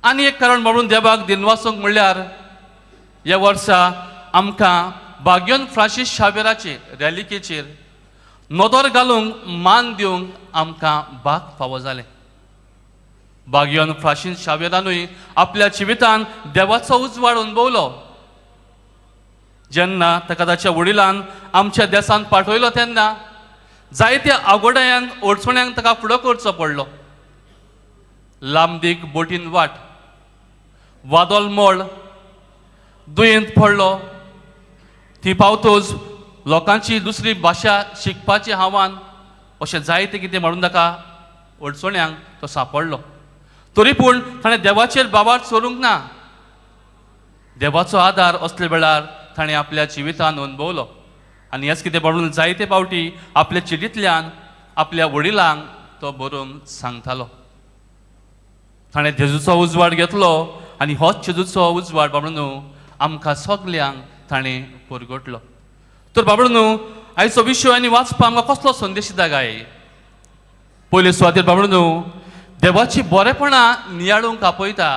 आनी एक कारण म्हणून देवाक दिनवासूंक म्हणल्यार ह्या वर्सा आमकां बाग्योन फ्रांसीस शावेराचेर रॅलिकेचेर नदर घालूंक मान दिवंक आमकां भाग फावो जालें. बाग्योन फ्रांसीस शावेरानूय आपल्या जिवितान देवाचो उजवाड अणभवलो. जेन्ना ताका ताच्या वडिलान आमच्या देसांत पाठयलो तेन्ना जायत्या आगोड्यांक अडचण्यांक ताका फुडो करचो पडलो. लांबदीक बोटीन वाट, वादळ मळ, दुयेंत पडलो. ती पावतच लोकांची दुसरी भाशा शिकपाचें आव्हान, अशें जायतें कितें म्हणून ताका अडचण्यांक तो सांपडलो. तरी पूण ताणें देवाचेर बाबार चोरूंक ना. देवाचो आदार असल्या वेळार ताणें आपल्या जिवितान अणभवलो आनी हेच कितें म्हणून जायते फावटी आपल्या चिटींतल्यान आपल्या वडिलांक तो बरोवन सांगतालो. ताणें जेजूचो उजवाड घेतलो आनी होच जेजूचो उजवाड, बाबा, आमकां सगल्यांक ताणें परगटलो. तर बाबा, आयचो विशय आनी वाचपा आमकां कसलो संदेश दिता काय? पयले सुवातेर, बाबा, देवाची बरेपणां नियाळूंक आपयता.